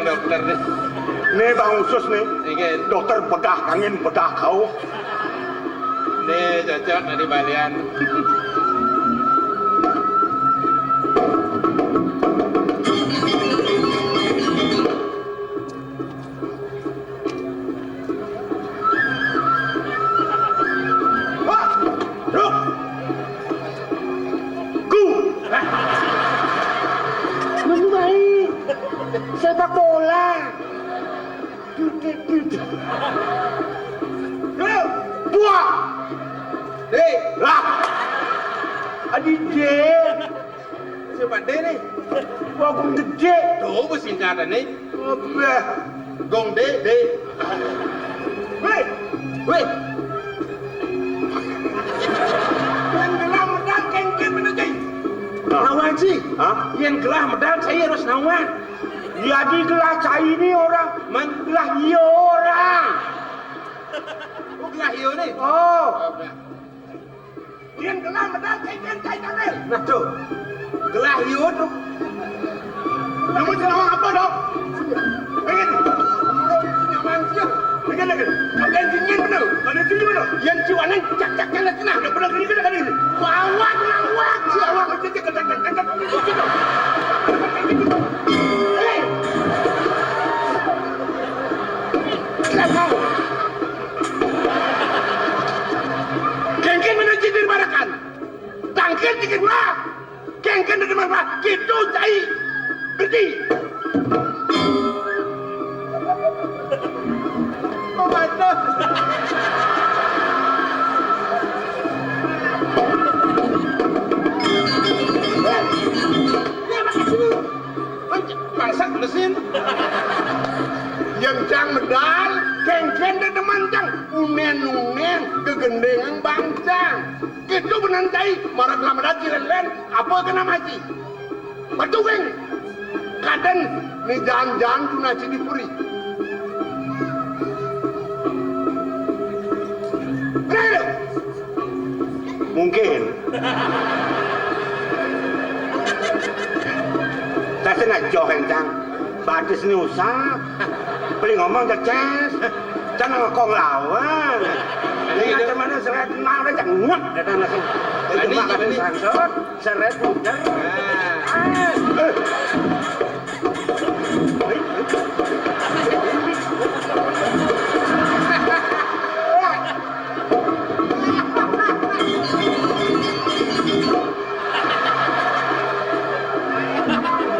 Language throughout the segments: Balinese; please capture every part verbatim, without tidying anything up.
Dokter nih. Nih, Bang Usus nih. Nggih. Dokter bedah, kangin bedah kau. Nih, cocok dari balian. Wah, Ruk. Ku. Mengenai sepak bola. Duduk, duduk. Ruk. Buah. Dek. Lah. Adi dek. Siapa dek nih? Wah, gong gedé. Tuh, singkatan nih. Obah. Gong dek, dek. Wéh. Wéh. Yén gelah medal kéngkén bener, Cai. Hah? Nawan sih. Hah? Yén gelah medal, saya harus nawan. Ya, di gelah cai ini orang. Man? Gelah iya orang. Oh, gelah iya nih. Oh. Obah. Yén gelah medal kéngkén cai tampil. Nah, tuh. Gelah iya tuh. Kamu sing nawang apa, Dok? Pengen. Nyaman sih. Pengen lagi. Kalian dingin bener. Kalian dingin bener. Yén ciwanan cak-cak kena kena. Udah pernah gini kena kali ini. Wawak, wawak. Wawak, cek, cek, cek, cek, cek, cek, cek. Hei. Kenapa? Kéngkén menuju di barakan. Tangkil dikit mah. Kéngkén di mana mah. Gitu, cai. Berhenti. Pembantu. Dia makan sini. Masak mesin. Yén cang medal, kéngkén dé demen cang. Unen-unen, gegendéngan bangcang. Gitu bener cai, marat lamedan cilén-lén, apa kena maci? Batu weng. Kadén, ni jaan-jaan tuna cidi puri. Bener. Mungkin. Saya sengaja kencang. Batis ni usah. Beli ngomong cecés. Jangan ngekong lawan. Ini macam mana seret mau cengak datang langsung. Itu makan sangsot, seret putar.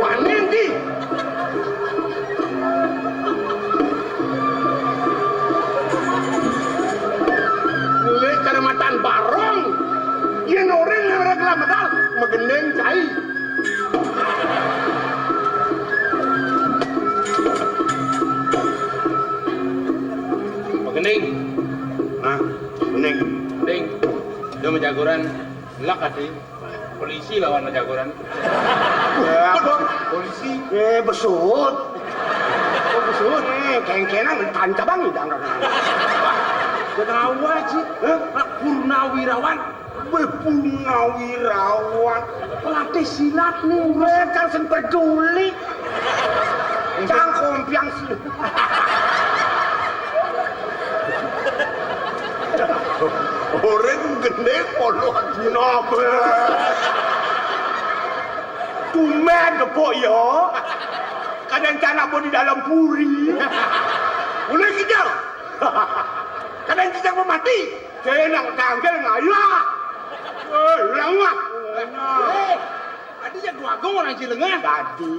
Wani ndi? Lé Kecamatan Barong. Yén orang ngarep medal, megendeng cai. Megending. Nah, megending. Ding. Dia menjagoran. Lak ati. Polisi lawan menjagoran. Ya, apa? Polisi. Eh, besut. Oh, besut. Eh, kéngkénan tancabang idang. Kenapa sih? Hah? Purnawirawan. Wéh, purnawirawan. Pelatih silat nih, wéh, kan sing peduli. Cang kompiang sih. Orang gedé polo. Nobe. Tumben gepuk ya. Kadang cang apa di dalam puri. Boleh kita. Kadang kita mau mati. Saya nak tanggal ngayah. Eh, lengah. Eh, tadi jago agung orang Cilengah. Tadi.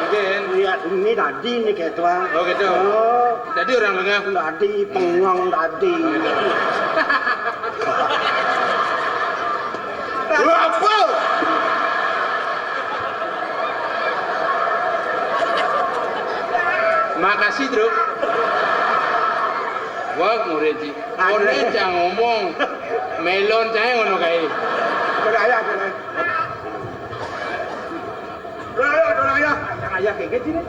Mungkin. Iya, ini tadi nih kayak tuan. Oh, gitu. Oh. Tadi orang Lengah. Tadi penguang tadi. Apa? Makasih, Truk. Wah, murid sih. Ora cang ngomong. Melon cang ngono kae. Beraya, beraya. Beraya, beraya. Cang ayah kayak gini.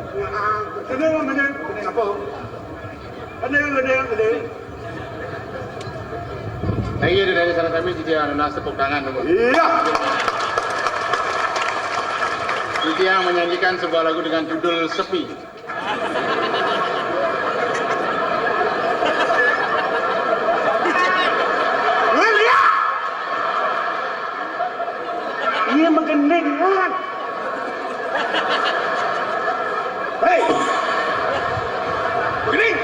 Sini, sini. Apa? Sini, sini, sini. Nah, iya, dari sana kami jadi anu, nas tepuk tangan dulu. Iya. Titiang menyajikan sebuah lagu dengan judul Sepi. Weh, lihat! Iya, magending, kan? Hei! Magending!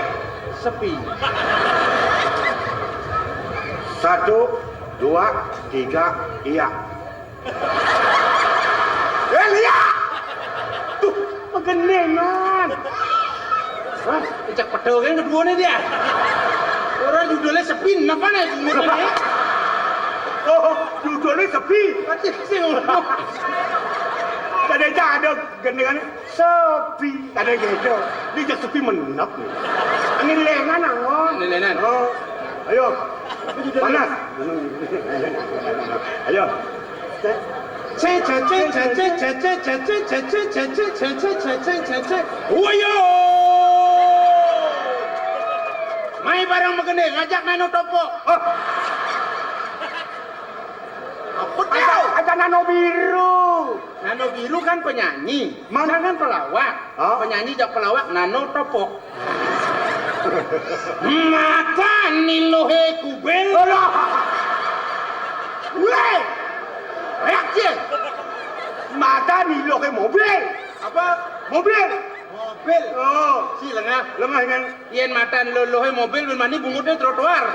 Sepi. Satu, dua, tiga, iya. Eh, lihat! Tuh, magending, kan? Hah? Cak pedho kan keduanya dia. Orang judulnya Sepi, apa nih judulnya? Oh, judulnya Sepi. Pasti sih ngono. Tadi aja ada gendengan Sepi. Tadi gitu. Dia jadi sepi menep nih. Ini lengan, Angon. Ini lengan. Oh, ayo. Panas. Ayo. Woyo! Mai bareng magending, ngajak Nano Topo. Oh. Apa tau? Ada Nano Biru. Nano Biru kan penyanyi, mana kan pelawak. Hah? Penyanyi jak pelawak Nano Topo. Mata nilohe kubil. Alah. Weh. Reaksi. Mata nilohe mobil. Apa? Mobil. Mobil. Oh. Si lengah. Lengah kan. Yen mata nilohe mobil, ben mani bungutnya trotoar.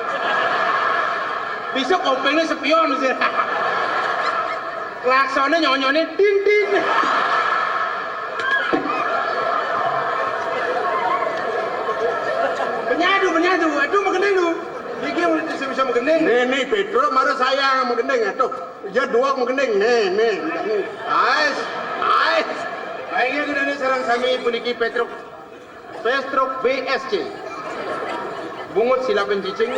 Bisa kopengnya spion sih. Klaksonnya nyonyone din din. Penyadu, penyadu. Aduh, magending lu. Iki mulai bisa, bisa magending. Nih, nih, Pedro, mara saya magending, aduh. Ya, dua magending. Nih, nih. Ais, ais. Akhirnya kita ini sareng sami puniki Petruk. Petruk B S C. Bungut sila pencicing.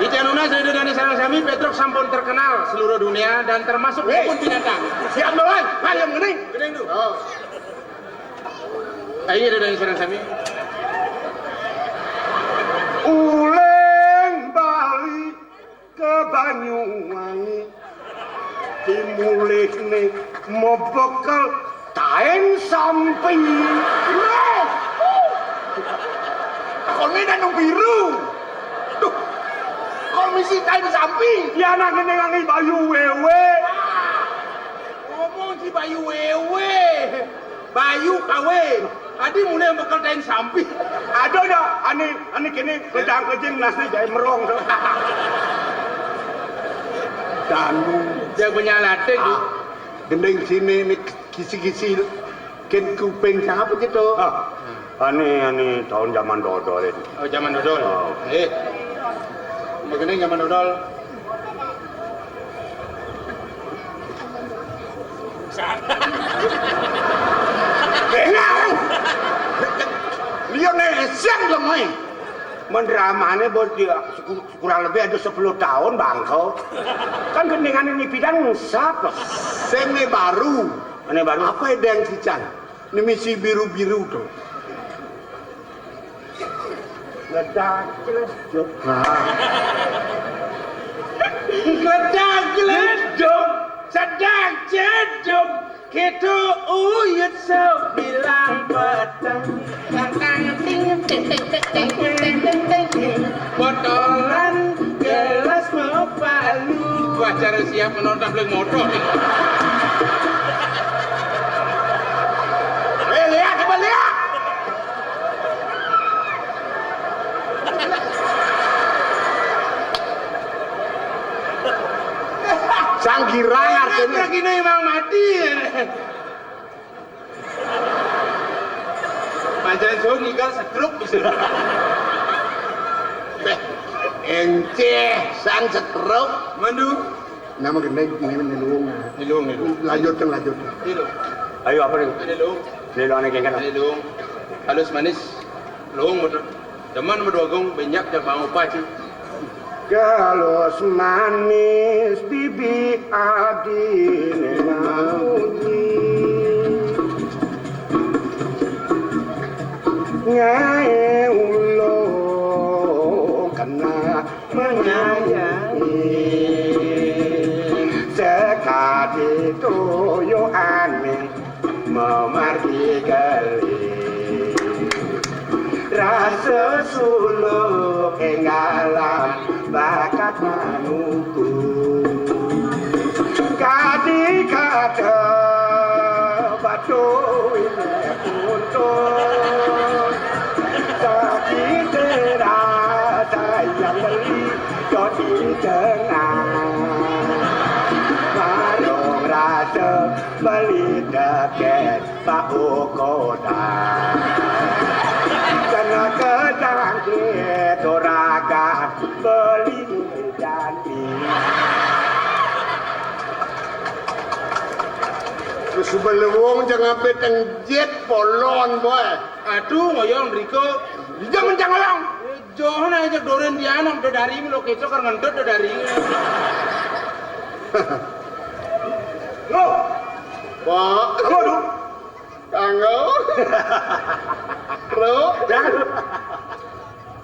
Ida dané sareng sami, Petruk sampun terkenal seluruh dunia dan termasuk kebun binatang. Siap, Bang. Ayo, magending. Magending tuh. Oh. Ayo, Ida dané sareng sami. Uleng Bali ke Banyuwangi, timulihne mabekel taen sampi. Weh! Kone Nano Biru. Duh. Kok misi taen sampi? Ya, nang ngene ngangi Bayu Wewe. Ngomong si Bayu Wewe. Bayu kawe. Adi mulai bekel taen sampi. Ada ya, ane, ane kene kejang-kejing nasi jai merong. Danu. Dia punya latih, ah. Gending sini, ini kisi-kisi. Ken kuping siapa gitu? Ah. Ane, ane tahun zaman dodol ini. Oh, zaman dodol. Oh. Eh. Begini zaman dodol. Benang. Liyo nek siang lemai. Mendramane bos dia seku-, kurang lebih ada sepuluh tahun bangko. Kan gendingan ini bidang sapa? Sing ne baru. Ane baru. Apa yang sican? Ini misi biru-biru tuh. Ledak, ledak. Nah. Gledak gledug, cedak cedug, kita uyut sebilang petang. Tang, tang, ting, ting, ting, ting, ting, ting, ting, ting, ting. Botolan gelas mepalu. Wah, cara siap menonton beli motor. Eh, lihat, coba lihat. Sang girang artine. Truk ini emang mati. Pancen suh ngigal setruk bisa. Beh, enceh sang setruk. Mandu. Nama gendeng ini luwung. Ini luwung, ini luwung. Lanjutkan, lanjutkan. Ini luwung. Ayo, apa nih? Ini luwung. Ini luwung, ini kan? Ini luwung. Halus manis. Luwung, betul. Demen medhu agung, benyap jak bangun paci. Galus manis bibi adine mauji. Nyae ulo kena menyayangi. Sekat Toyo ane memargi geli. Rasa suluk enggalan bakat manuku. Kadi kata batu ini untuk sakit terasa yang beli di tengah warung rasa beli deket bau koda. Kena ketangkit oragan beli janji. Sebelum jangan beteng jet polon boy. Aduh, ngoyong riko. Jangan jangan. Johan aja doren di anak do dari lo keco kar ngentot do dari. Lo. Pak. Lo do. Kanggo. Bro. Jangan.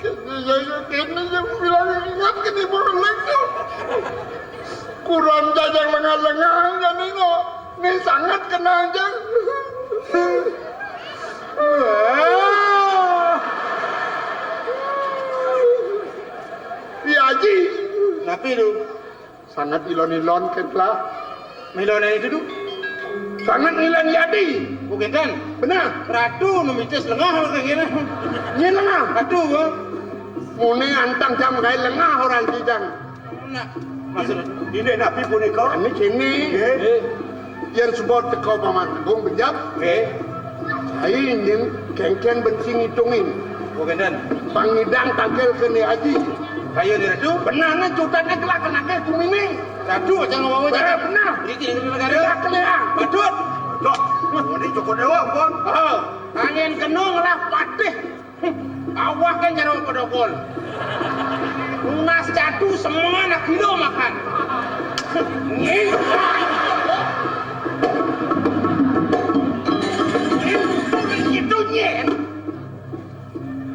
Kayaknya saya kayaknya saya bilang ingat ke di burung itu. Kurang jajang lengah-lengah ya nih lo. Ini sangat kenal jang. Iya Haji. Tapi lu sangat ilon-ilon kan lah. Milonan itu tuh. Sangat ngilan yadi. Bukan kan? Benar. Ratu numitis lengah kalau kayak gini. Ini lengah. Ratu, Bang. Mune antang jam kayak lengah orang kijang. Nah, maksud ini napi punika? Ini kini. Nggih. Yang sebut teko Paman Agung Benjap. Nggih. Saya ingin kengken benci ngitungin. Oh, kenten. Pangidang tangkil kene Haji. Ayo nih, Ratu. Benar nih, cutatnya kelak kenake kumini. Ratu, aja ngomong aja. Benar, benar. Iki negara. Kelak kelihatan. Badut. Loh, ini cukup dewa, Bang. Oh, angin kenung lah patih. Awak kan cara pedokol. Lunas catu semua anak kilo makan. Ngin. Itu nyen.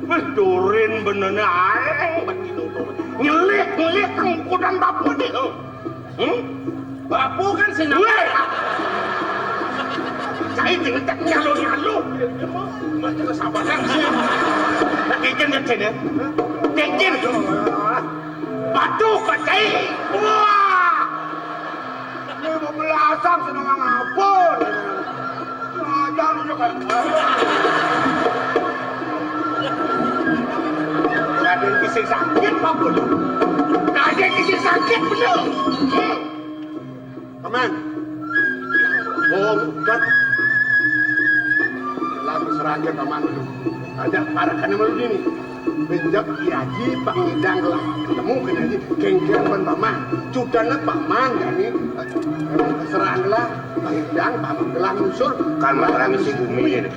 Wih, durin benene ae. Nyelih, nyelih kang ukuran bapak nih. Hmm? Bapu kan sing nang. Weh! Cai diletak nyalo-nyalo. Macam sabaran sih. Kicin, kicin ya. Kicin. Batu kok cai. Wah. Ini mau belasang seneng ngapun. Ajar juga. Ada yang bisa sakit apa lu? Ada yang bisa sakit bener. Paman. Oh, bukan. Lagu serangga paman itu. Ada parakannya malu ini. Benjak Ki Haji pangidang lah ketemu kena Haji kengkeng pan paman. Cudahnya paman ya ini. Serang lah pangidang paman gelang usul. Kan masalah misi bumi ini.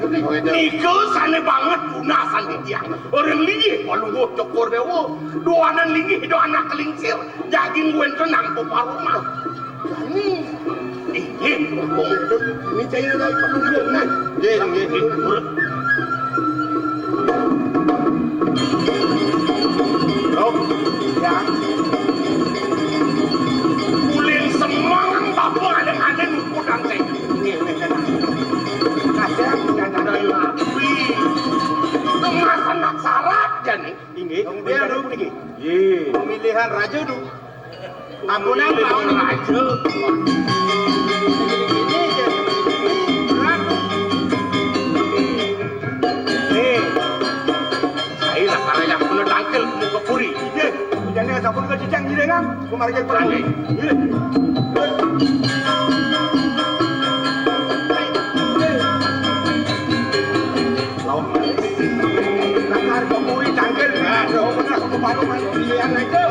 Niku sane banget guna sane tiang. Orang linggih walu cokor dewa. Doanan linggih do anak kelincir. Daging gue itu nangko parumah. Ini, ini, ini saya lagi perlu. Nah, nggih, nggih, nggih. Urut. Loh, ya. Kuling semang bapak ada-ada nukut ante. Nggih, nggih, nggih. Ada, ada, ada. Emas anak syarat, jani. Inggih. Kemudian, nggih. Pemilihan raja, du. Ampunan, Pak. Raja. Ini, ya. Berat. Eh, saya lah para yang kena tangkil ke muka puri. Iya. Hujannya sampun ke cicang gini kan? Kemarin perang. Iya. Lawan. Nakar ke puri tangkil. Nah, udah pernah ke paru, Mas. Pilihan aja.